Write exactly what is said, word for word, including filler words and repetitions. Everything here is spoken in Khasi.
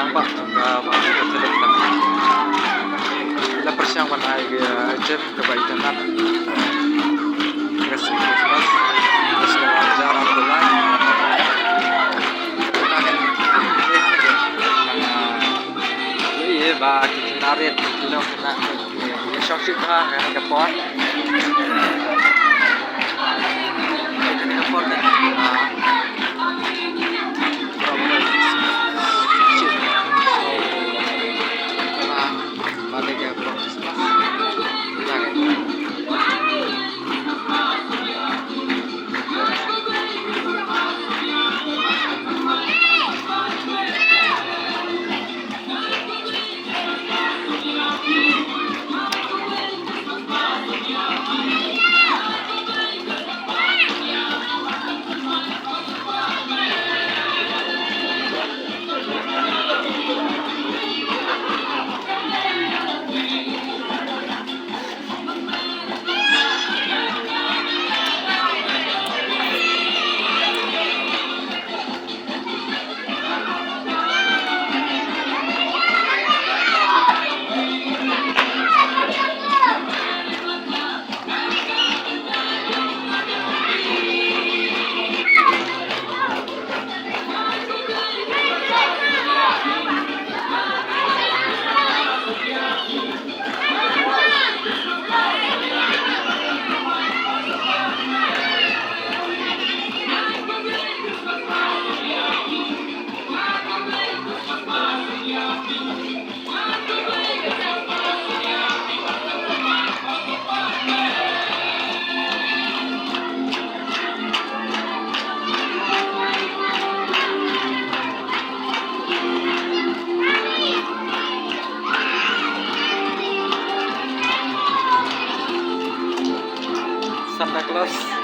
Yang ba ka ba ka telek ka. La pyrshang ban ai ka item kaba itynnat. Ka sien Christmas. Ka sien Jar Abdullah. Ka kan. Ye ba ki narit ki long na. Ye shong shit ha ka por. Ka por ka. Santa Claus.